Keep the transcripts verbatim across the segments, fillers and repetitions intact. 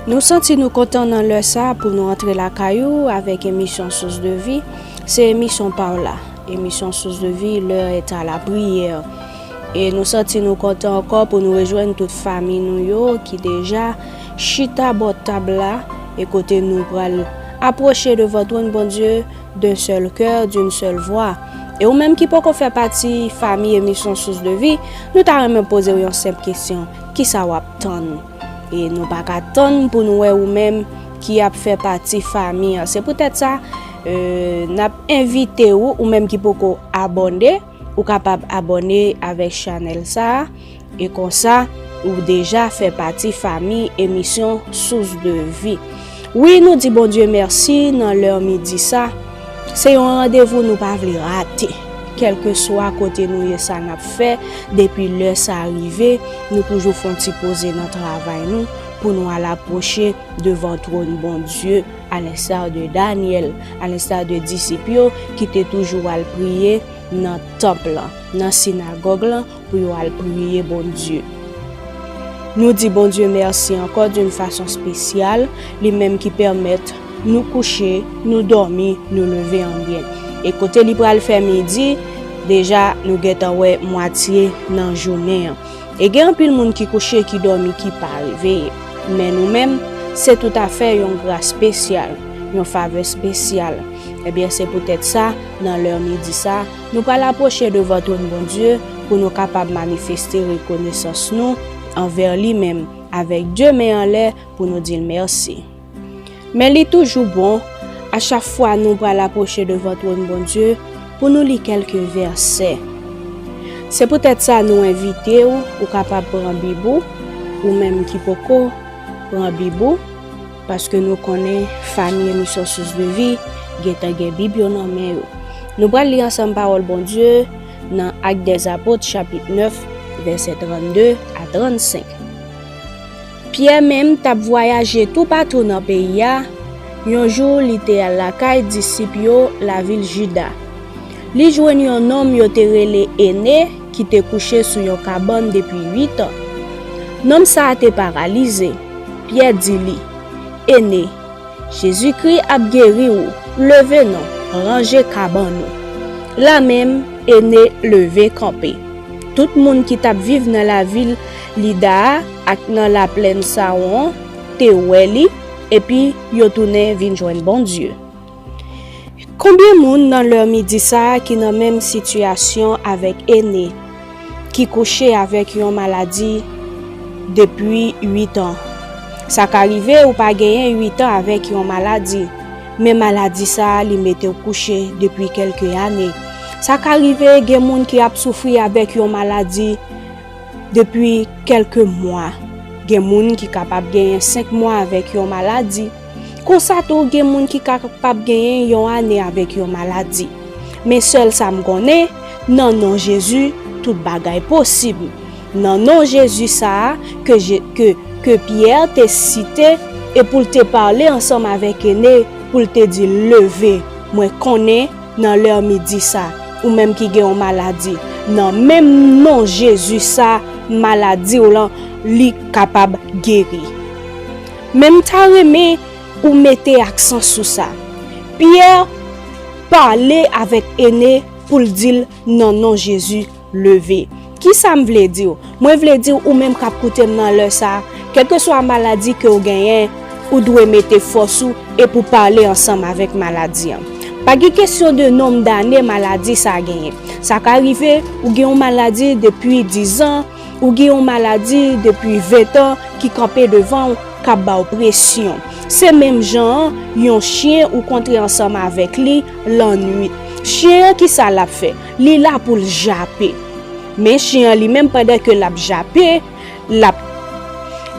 Nou santi nou kontan nan lè sa a pou nou antre lakay ou avèk emisyon Source de Vie. Se emisyon pa w la. Emisyon Source de Vie, l'heure est à la prière. E nou santi nou kontan ankò pou nou rejwenn tout fanmi nou yo ki deja chita bò tab la e kote nou pral apwoche devan twòn Bondye d'un seul cœur, d'une seule voix. E ou menm ki poko fè pati fanmi emisyon Source de Vie, nou ta renmen poze w yon senp kesyon. Kisa w ap tann? E nou pa ka tann pou nou wè ou menm ki ap fè pati fanmi an. Se poutèt sa, e, n ap envite w, ou menm ki poko abòne, ou kapab abòne avèk chanèl sa a. E konsa, ou deja fè pati fanmi emisyon Source de Vie. Wi, nou di Bondye mèsi nan lè midi sa. Se yon randevou nou pa vle rate. Kèlkeswa kote nou ye, sa n ap fè, depi lè sa rive, nou toujou fè yon ti poze nan travay nou pou nou al apwoche devan twòn Bondye, à l'instar de Daniel, à l'instar de disip yo ki te toujou al priye nan tanp lan, nan sinagòg lan, pou yo al priye Bondye. Nou di Bondye mèsi ankò d'une façon spéciale, li menm ki pèmèt nou kouche, nou dòmi, nou leve an byen. E kote li pral fè midi, deja nou gentan wè mwatye nan jounen an. E gen anpil moun ki kouche, ki dòmi, ki pa reveye. Men nou menm, se toutafè yon gras espesyal, yon favè espesyal. Ebyen, se poutèt sa, nan lè midi sa, nou pral apwoche devan twòn Bondye pou nou kapab manifeste rekonesans nou anvè li menm, avèk de men anlè pou nou di l mèsi. Men li toujou bon, a chak fwa nou pral apwoche devan twòn Bondye, pou nou li kèlke vèsè. Se poutèt sa nou envite w, ou kapab pran Bib ou, ou menm ki poko pran Bib ou, paske nou konnen fanmi emisyon Source de Vie gentan gen Bib yo nan men yo. Nou pral li ansanm pawòl Bondye nan Actes des Apôtres, chapit nèf, vèsè trannde a trannsenk. Pyè menm t ap vwayaje toupatou nan peyi a. Yon jou, li te al lakay disip yo, lavil Jida. Li jwenn yon nonm yo te rele Ene, ki te kouche sou yon kabann depi uit an. Nonm sa a te paralize. Pyè di li, Ene, Jezikri ap geri w, leve non, ranje kabann ou. Lamenm, Ene leve kanpe. Tout moun ki t ap viv nan lavil Lida a ak nan laplèn Sawon an te wè li, epi yo tounen vin jwenn Bondye. Konbyen moun nan lè midi sa a ki nan menm sitiyasyon avèk Ene, ki kouche avèk yon maladi depi uit an? Sa ka rive ou pa genyen uit an avèk yon maladi, men maladi sa a li mete w kouche depi kèlke ane. Sa ka rive gen moun ki ap soufri avèk yon maladi depi kèlke mwa. Gen moun ki kapab genyen senk mwa avèk yon maladi. Konsa tou, gen moun ki kapab genyen yon ane avèk yon maladi. Men sèl sa m konnen, nan non Jezi, tout bagay posib. Nan non Jezi sa a ke, ke, ke Pyè te site e pou l te pale ansanm avèk Ene, pou l te di l, leve, mwen konnen nan lè midi sa, ou menm ki gen yon maladi, nan menm non Jezi sa, maladi w lan, li kapab geri. Men m ta renmen ou mete aksan sou sa. Pyè pale avèk Ene pou l di l nan non Jezi, leve. Kisa m vle di w? Mwen vle di w, ou menm k ap koute m nan lè sa a, kèlkeswa maladi ke w genyen, ou dwe mete fòs ou e pou pale ansanm avèk maladi an. Pa gen kesyon de nonm dane maladi sa a genyen. Sa ka rive ou gen yon maladi depi dizan, ou gen yon maladi depi ventan ki kanpe devan w, k ap ba w presyon. Se menm jan an, yon chen ou kontre ansanm avèk li lannwit. Chen an, kisa l ap fè? Li la pou l jape. Men chen an li menm, pandan ke l ap jape, l ap,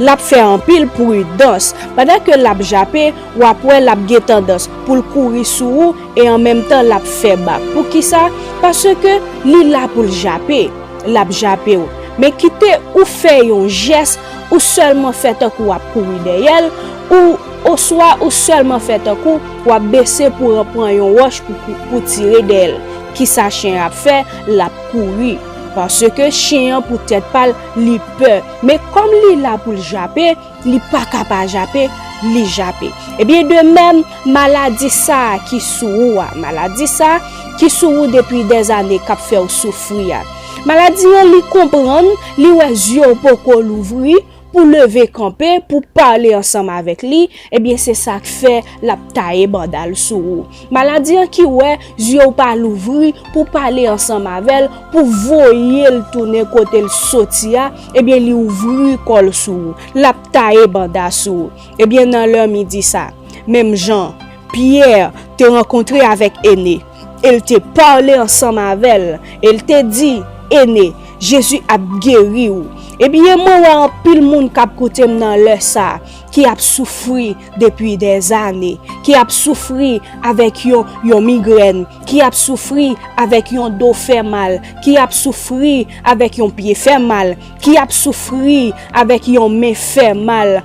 l ap fè anpil pridans. Pandan ke l ap jape, w ap wè l ap gen tandans pou l kouri sou ou e an menm tan l ap fè bak. Poukisa? Paske li la pou l jape. L ap jape w. Men kite ou fè yon jès, ou sèlman fè tankou w ap kouri dèyè l, ou, oswa ou sèlman fè tankou w ap bese pou w pran yon wòch pou, pou, pou tire dèyè l. Kisa chen an ap fè? L ap kouri. Paske chen an pou tèt pa l, li pè. Men kòm li la pou l jape, li pa ka pa jape, li jape. Ebyen, de menm, maladi sa a ki sou ou a, maladi sa a ki sou ou depi dèzane k ap fè w soufri a. Maladi an, li konprann, li wè zye w poko louvri, pou leve kanpe, pou pale ansanm avèk li, ebyen, se sa k fè l ap taye banda l sou ou. Maladi an ki wè zye w pa louvri pou pale ansanm avè l, pou voye l tounen kote l soti a, ebyen, li ouvri kò l sou ou. L ap taye banda sou ou. Ebyen, nan lè midi sa, menm jan Pyè te rankontre avèk Ene, e l te pale ansanm avè l, e l te di, Ene, Jezi ap geri w. Ebyen, mwen wè anpil moun k ap koute m nan lè sa a, ki ap soufri depi dèzane, ki ap soufri avèk yon, yon migrèn, ki ap soufri avèk yon do fè mal, ki ap soufri avèk yon pye fè mal, ki ap soufri avèk yon men fè mal.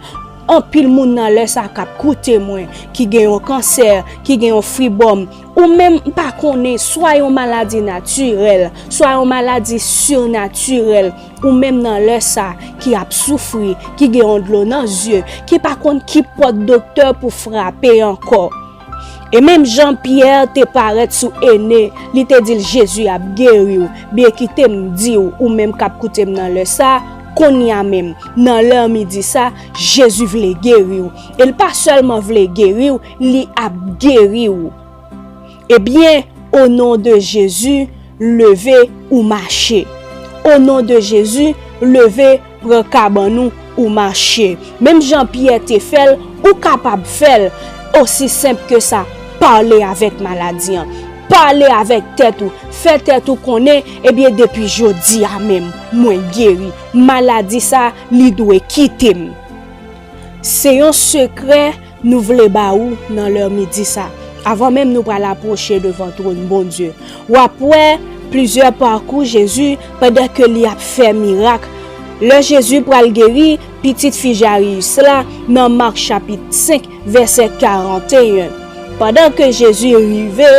Anpil moun nan lè sa k ap koute mwen, ki gen yon kansè, ki gen yon fibwòm, ou menm m pa konnen, swa yon maladi natirèl, swa yon maladi sinatirèl, ou menm nan lè sa ki ap soufri, ki gen yon dlo nan zye, ki pa konn ki pòt doktè pou frape ankò. E menm jan Pyè te parèt sou Ene, li te di l, Jezi ap geri w. Byen, kite m di w, ou menm k ap koute m nan lè sa, kounye a menm, nan lè midi sa, Jezi vle geri w. E l pa sèlman vle geri w, li ap geri w. Ebyen, o non de Jezi, leve, ou mache. O non de Jezi, leve, pran kabann ou, ou mache. Menm jan Pyè te fè l, ou kapab fè l. Osi senp ke sa, pale avèk maladi an. Pale avèk tèt ou. Fè tèt ou konnen, ebyen, depi jodi a menm, mwen geri. Maladi sa, li dwe kite m. Se yon sekrè nou vle ba ou nan lè midi sa. Avan menm nou pral apwoche devan twòn Bondye, w ap wè plizyè pakou Jezi pandan ke li ap fè mirak. Lè Jezi pral geri pitit fi Jayis la nan Mak chapit senk, vèsè karanteyen. Pandan ke Jezi rive,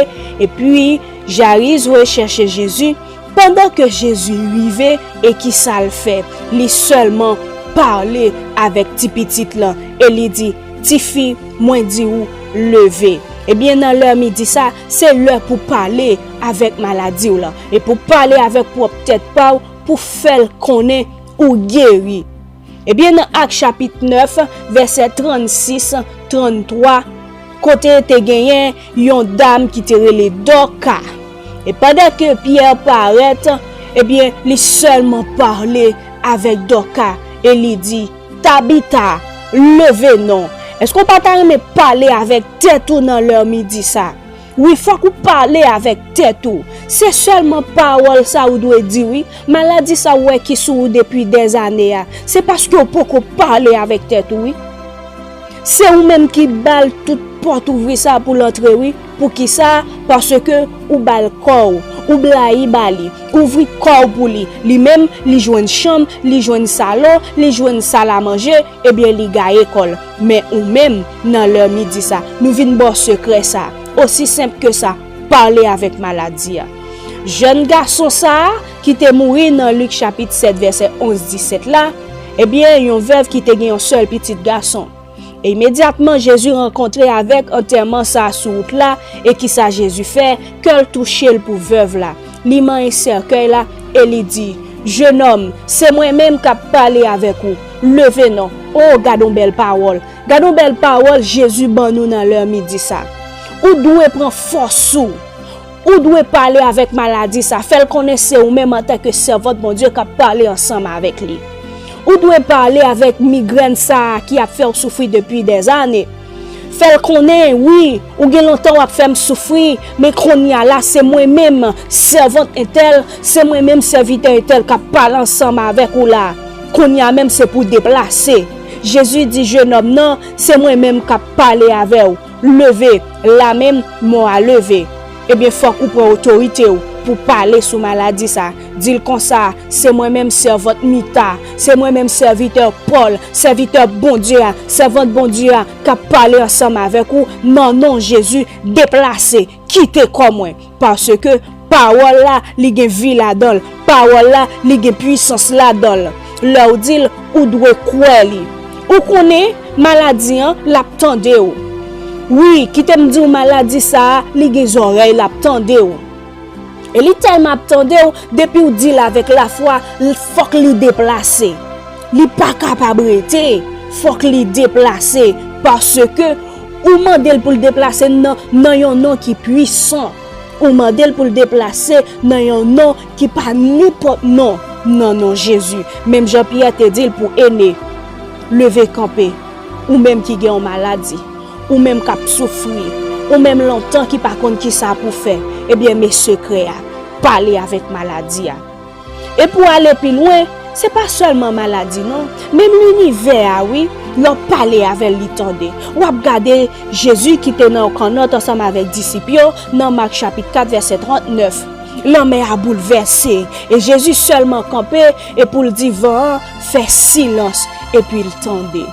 epi Jayis voye chèche Jezi, pandan ke Jezi rive, e kisa l fè? Li sèlman pale avèk ti pitit lan e li di, Tifi, mwen di w, leve. Ebyen, nan lè midi sa, se lè pou pale avèk maladi w lan e pou pale avèk pwòp tèt pa w pou fè l konnen ou geri. Ebyen, nan Ak chapit nèf, vèsè trannsis, tranntwa, kote te genyen yon dam ki te rele Dòka. E pandan ke Pyè parèt, ebyen, li sèlman pale avèk Dòka e li di, Tabita, leve non. Èske w pa ta renmen pale avèk tèt ou nan lè midi sa? Wi, fòk ou pale avèk tèt ou. Se sèlman pawòl sa ou dwe di, wi. Maladi sa ou wè ki sou ou depi dèzane a, se paske w poko pale avèk tèt ou, wi. Se ou menm ki ba l tout pòt ouvri sa pou l antre, wi. Poukisa? Paske ou ba l kò w, ou blayi ba li, ouvri kò w pou li. Li menm, li jwenn chanm, li jwenn salon, li jwenn sal a manje, ebyen, li gaye kò l. Men ou menm, nan lè midi sa, nou vin ba w sekrè sa. Osi senp ke sa, pale avèk maladi a. Jèn gason sa a, ki te mouri nan Lik chapit sèt, vèsè onz, disèt la, ebyen, yon vèv ki te gen yon sèl pitit gason. E imedyatman, Jezi rankontre avèk antèman sa a sou wout la, e kisa Jezi fè? Kè l touche l pou vèv la. Li manyen sèkèy la, e li di, Jenòm, se mwen menm k ap pale avèk ou. Leve non. O, gad on bèl pawòl. Gad on bèl pawòl Jezi ban nou nan lè midi sa. Ou dwe pran fòs ou. Ou dwe pale avèk maladi sa. Fè l konnen se ou menm antanke sèvant Bondye k ap pale ansanm avèk li. Ou dwe pale avèk migrèn sa a ki ap fè w soufri depi dèzane. Fè l konnen, wi, ou gen lontan w ap fè m soufri, men kounye a la, se mwen menm, sèvant entèl, se mwen menm, sèvitè entèl k ap pale ansanm avèk ou la. Kounye a menm, se pou w deplase. Jezi di jenòm nan, se mwen menm k ap pale avè w. Leve, la menm, mò a leve. Ebyen, fòk ou pran otorite w pou pale sou maladi sa. Di l konsa, se mwen menm sèvant Mita, se mwen menm sèvitè Pòl, sèvitè Bondye a, sèvant Bondye a, k ap pale ansanm avèk ou nan non Jezi, deplase, kite kò mwen, paske Pawòl la, li gen vi ladan l. Pawòl la, li gen pwisans ladan l. Lè w di l, ou dwe kwè li. Ou konnen, maladi an, l ap tande w. Wi, kite m di w, maladi sa a, li gen zòrèy, l ap tande w. E li tèlman ap tande w, depi w di l avèk lafwa, l- fòk li deplase. Li pa kapab rete, fòk li deplase, paske ou mande l pou l deplase nan, nan yon non ki pwisan. Ou mande l pou l deplase nan yon non ki pa nenpòt non, nan non Jezi. Menm jan Pyè te di l pou Ene, leve kanpe, ou menm ki gen yon maladi, ou menm k ap soufri, ou menm lontan ki pa konn kisa pou fè, ebyen, men sekrè a, pale avèk maladi a. E pou ale pi lwen, se pa sèlman maladi non, menm linivè a wi, lè w pale avè l, li tande. W ap gade Jezi ki te nan yon kannòt ansanm avèk disip yo nan Mak chapit kat vèsè trannèf. Lanmè a boulvèse, e Jezi sèlman kanpe e pou l di van an, fè silans, epi l tande.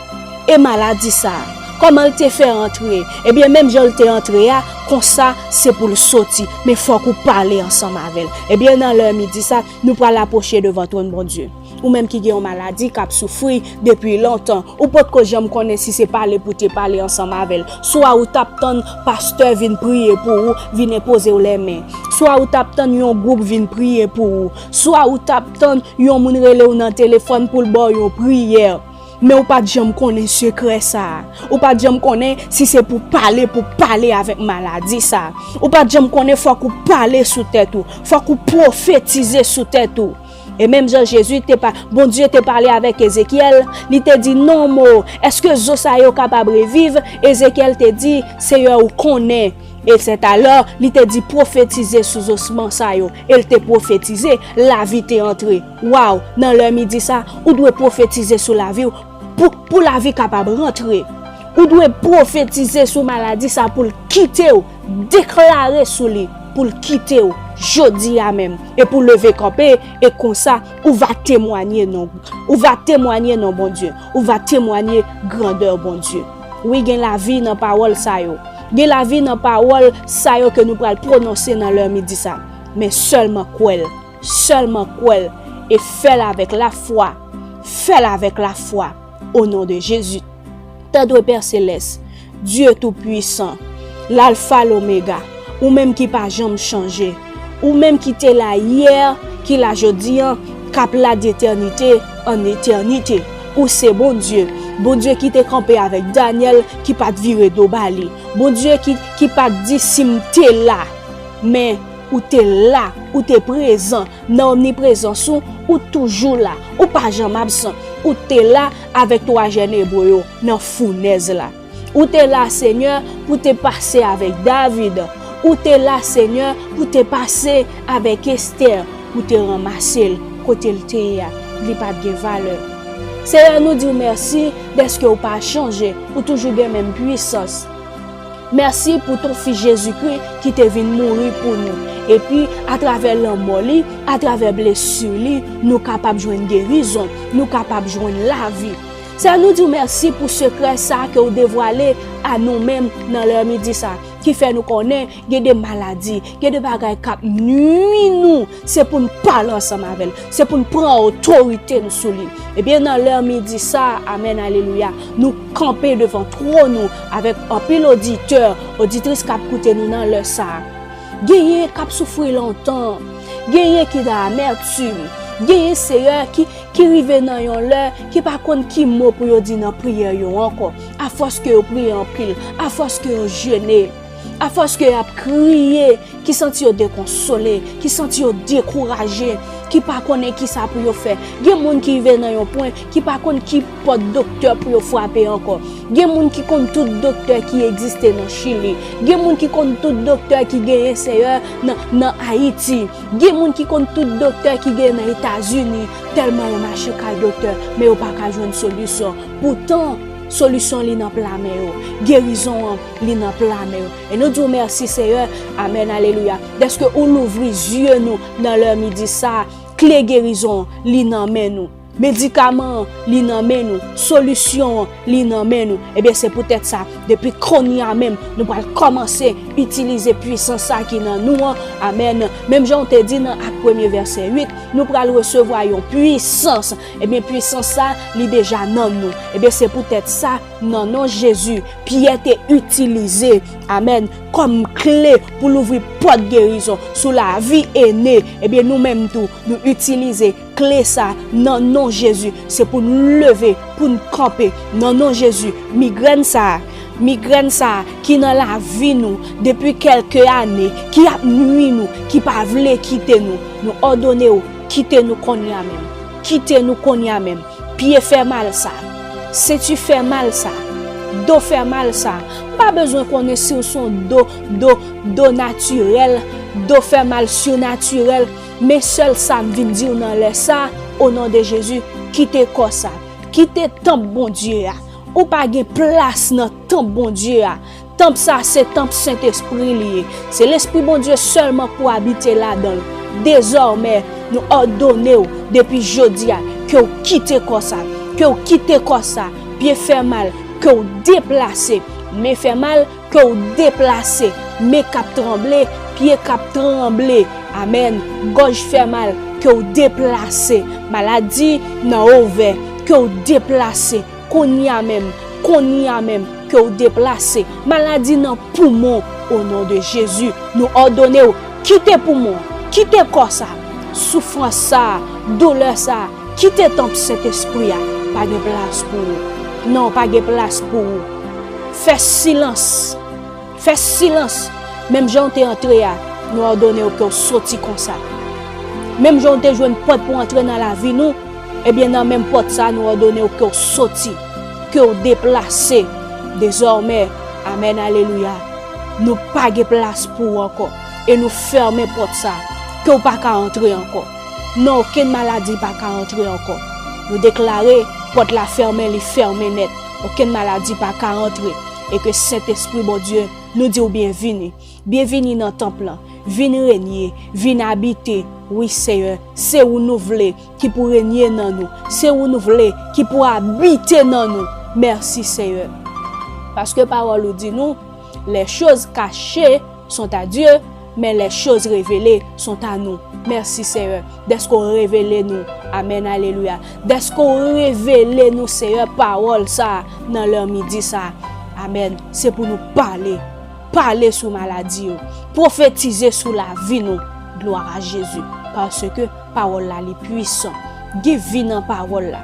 E maladi sa a, kòman l te fè antre? Ebyen, menm jan l te antre a, konsa se pou l soti. Men fòk ou pale ansanm avè l. Ebyen, nan lè midi sa, nou pral apwoche devan twòn Bondye. Ou menm ki gen yon maladi k ap soufri depi lontan, ou potko janm konnen si se pale pou te pale ansanm avè l. Swa ou t ap tann pastè vin priye pou ou, vin enpoze w lèmen. Swa ou t ap tann yon gwoup vin priye pou ou. Swa ou t ap tann yon moun rele w nan telefòn pou l ba w yon priyè. Men ou pa t janm konnen sekrè sa a. Ou pa t janm konnen si se pou pale, pou pale avèk maladi sa a. Ou pa t janm konnen fòk ou pale sou tèt ou. Fòk ou pwofetize sou tèt ou. E menm jan Jezi te pa, Bondye te pale avèk Ezekyèl, li te di, "Non, mo, èske zo sa yo kapab reviv?" Ezekyèl te di, "Seyè, ou konnen." E sètalò, li te di, "Pwofetize sou zosman sa yo." E l te pwofetize, lavi te antre. Waw, nan lè midi sa, ou dwe pwofetize sou lavi w pou, pou lavi kapab rantre. Ou dwe pwofetize sou maladi sa pou l kite w, deklare sou li pou l kite w jodi a menm, e pou leve kanpe, e konsa ou va temwanye non, ou va temwanye non Bondye, ou va temwanye grandè Bondye. Wi, gen lavi nan pawòl sa yo. Gen lavi nan pawòl sa yo ke nou pral pwononse nan lè midi sa. Men sèlman kwè l, sèlman kwè l, e fè l avèk lafwa. Fè l avèk lafwa, o non de Jezi. Tande, Pè Selès, Dye Toupwisan, Lalfa, Lomega, ou menm ki pa janm chanje, ou menm ki te la yè, ki la jodi an, k ap la detènite an etènite. Ou se Bondye, Bondye ki te kanpe avèk Danyèl, ki pa t vire do ba li, Bondye ki, ki pa t di, "Si m te la," men ou te la, ou te prezan. Nan omniprezans ou, ou toujou la. Ou pa janm absan. Ou te la avèk twa jèn ebre yo nan founèz la. Ou te la, Senyè, pou te pase avèk David. Ou te la, Senyè, pou te pase avèk Estè, pou te ranmase l kote l te ye a. Li pa t gen valè. Senyè, nou di w mèsi dèske w pa chanje. Ou toujou gen menm pwisans. Mèsi pou ton Fis Jezikri ki te vin mouri pou nou. Epi, atravè lanmò li, atravè blesi li, nou kapab jwenn gerizon, nou kapab jwenn lavi. Senyè, nou di w mèsi pou sekrè sa a ke w devwale a nou menm nan lè midi sa a, ki fè nou konnen gen de maladi, gen de bagay k ap nwi nou. Se pou n pale ansanm avè l. Se pou n pran otorite n sou li. Ebyen, nan lè midi sa a, amèn, alelouya, nou kanpe devan twòn ou avèk anpil oditè, oditris k ap koute nou nan lè sa a. Genyen k ap soufri lontan, genyen ki nan amètim, genyen, Seyè, ki, ki rive nan yon lè ki pa konn ki mo pou yo di nan priyè yo ankò. Afòs ke yo priye anpil, afòs ke yo jene, afòs ke y ap kriye, ki santi yo dekonsole, ki santi yo dekouraje, ki pa konnen kisa pou yo fè. Gen moun ki rive nan yon pwen ki pa konn ki pòt doktè pou yo frape ankò. Gen moun ki konn tout doktè ki egziste nan Chili. Gen moun ki konn tout doktè ki genyen, Seyè, nan, nan Ayiti. Gen moun ki konn tout doktè ki genyen nan Etazini. Tèlman yo mache kay doktè, men yo pa ka jwenn solisyon. Poutan, solisyon li nan pla men yo. Gerizon an, li nan pla men yo. E nou di w mèsi, Seyè. Amèn, alelouya. Dèske ou louvri zye nou nan lè midi sa a. Kle gerizon an, li nan men nou. Medikaman an, li nan men nou. Solisyon an, li nan men nou. Ebyen, se poutèt sa, Depi kounye a menm, nou pral kòmanse itilize pwisans sa ki nan nou an. Amèn. Menm jan w te di nan Ak premye vèsè uit, nou pral resevwa yon pwisans. Ebyen, pwisans sa, li deja nan nou. Ebyen, se poutèt sa, nan non Jezi, Pyè te itilize, amèn, kòm kle pou louvri pòt gerizon sou lavi Ene. Ebyen, nou menm tou, nou itilize kle sa nan non Jezi. Se pou n leve, pou n kanpe. Nan non Jezi, migrèn sa, migrèn sa ki nan lavi nou depi kèlke ane, ki ap nwi nou, ki pa vle kite nou, nou òdone w, kite nou kounye a menm. Kite nou kounye a menm. Pye fè mal sa, senti fè mal sa, do fè mal sa. M pa bezwen konnen si w se yon do, do, do natirèl, do fè mal sinatirèl, men sèl sa m vin di w nan lè sa, o non de Jezi, kite kò sa, kite tanp Bondye a. Ou pa gen plas nan tanp Bondye a. Tanp sa se tanp Sentespri li ye. Se Lespri Bondye sèlman k pou abite ladan l. Dezòmè, nou òdone w depi jodi a ke w kite kò sa, ke w kite kò sa, pye fè mal, ke w deplase, men fè mal, ke w deplase, men k ap tranble, pye k ap tranble. Amèn. Gòj fè mal, ke w deplase, maladi nan ovè, ke w deplase. Kounye a menm, kounye a menm, ke w deplase. Maladi nan poumon, o non de Jezi, nou òdone w, kite poumon, kite kò sa, soufrans sa, doulè sa, kite tanp Sentespri a, pa gen plas pou ou. Non, pa gen plas pou ou. Fè silans, fè silans. Menm jan w te antre a, nou òdone w ke w soti konsa. Menm jan w te jwenn pòt pou antre nan lavi nou, ebyen, nan menm pòt sa, nou òdone w ke w soti, ke w deplase. Dezòmè, amèn, alelouya, nou pa gen plas pou ou ankò. E nou fèmen pòt sa, ke w pa ka antre ankò. Non, okenn maladi pa ka antre ankò. Nou deklare pòt la fèmen, li fèmen nèt. Okenn maladi pa ka antre. E ke Sentespri Bondye, nou di w byenvini. Byenvini nan tanp lan. Vin renye, vin abite. Wi, Seyè, se ou nou vle ki pou renye nan nou. Se ou nou vle ki pou abite nan nou. Mèsi, Seyè. Paske pawòl ou di nou, les choses cachées sont à Dieu, mais les choses révélées sont à nous. Mèsi, Seyè, dèske w revele nou. Amèn, alelouya. Dèske w revele nou, Seyè, pawòl sa a nan lè midi sa a. Amèn. Se pou nou pale. Pale sou maladi yo. Pwofetize sou lavi nou. Glwa a Jezi. Paske pawòl la, li pwisan. Gen vi nan pawòl la.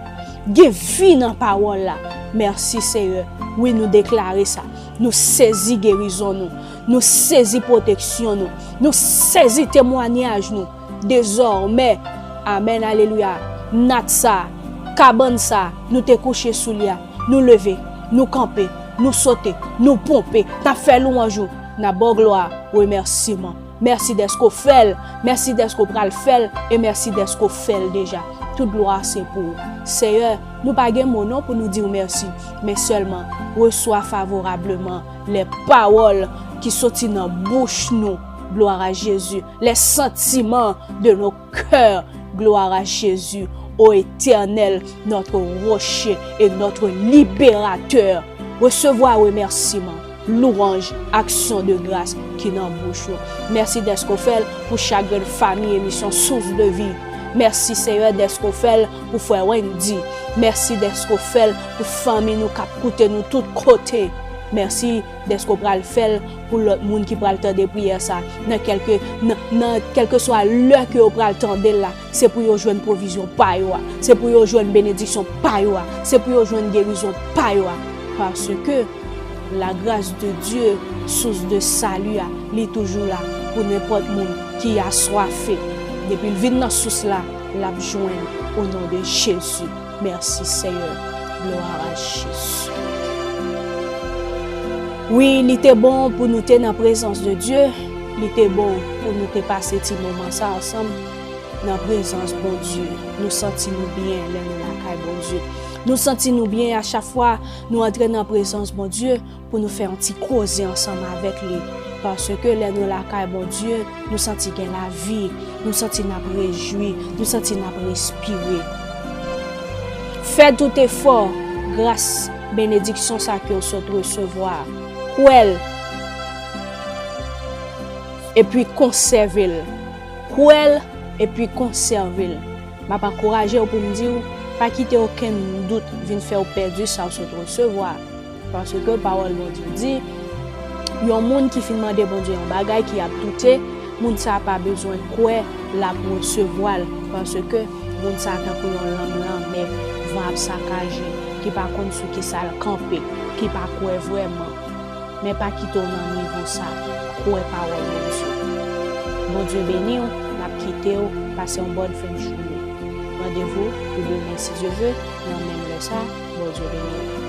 Gen vi nan pawòl la. Mèsi, Seyè. Wi, nou deklare sa. Nou sezi gerizon nou. Nou sezi pwoteksyon nou. Nou sezi temwayaj nou. Dezòmè, amèn, alelouya, nat sa, kabann sa, nou te kouche sou li a, nou leve, nou kanpe, nou sote, nou ponpe, n ap fè lwanj ou, n ap ba w glwa, remèsiman. Mèsi dèske w fè l, mèsi dèske w pral fè l, e mèsi dèske w fè l deja. Tout glwa se pou ou. Seyè, nou pa gen mo non pou nou di w mèsi, men sèlman resevwa favorableman les pawòl ki soti nan bouch nou. Glwa a Jezi. Les sentiments de nos cœurs. Gloire à Jésus. O Éternel, notre rocher et notre libérateur. Resevwa remèsiman, lwanj, aksyon de gras ki nan bouch ou. Mèsi dèske w fè l pou chak grenn fanmi emisyon Source de Vie. Mèsi, Seyè, dèske w fè l pou frè Wendy. Mèsi dèske w fè l pou fanmi nou k ap koute nou tout kote. Mèsi dèske w pral fè l pou lòt moun ki pral tande priyè sa a. Nan kèlke, nan, nan kèlkeswa lè ke yo pral tande l la, se pou yo jwenn pwovizyon pa yo a. Se pou yo jwenn benediksyon pa yo a. Se pou yo jwenn gerizon pa yo a. Paske la grâce de Dieu, source de salut a, li toujou la pou nenpòt moun ki aswafe. Depi l vin nan sous la, l ap jwenn, o non de Jezi. Mèsi, Seyè. Glwa a Jezi. Wi, li te bon pou nou te nan prezans de Dye. Li te bon pou nou te pase ti moman sa ansanm nan prezans Bondye. Nou santi nou byen lè nou lakay Bondye. Nou santi nou byen a chak fwa nou antre nan prezans Bondye pou nou fè yon ti koze ansanm avèk li. Paske lè nou lakay Bondye, nou santi gen lavi, nou santi n ap rejwi, nou santi n ap respire. Fè tout efò, gras benediksyon sa ke w sot resevwa a. Kwè l, epi konsève l. Kwè l, epi konsève l. M ap ankouraje w pou m di w, pa kite okenn dout vin fè w pèdi sa w sot resevwa a. Paske pawòl Bondye di, yon moun ki fin mande Bondye yon bagay ki ap doute, moun sa a pa bezwen kwè l ap resevwa l, paske moun sa a tankou yon lanm lanmè, van ap sakaje, ki pa konn sou ki sa l kanpe, ki pa kwè vrèman. Men pa kite w nan nivo sa, kwè pawòl Bondye. Bondye beni w, n ap kite w, pase yon bòn fen jounen. Randevou pou demen si Dye ve, nan menm lè sa, Bondye beni w.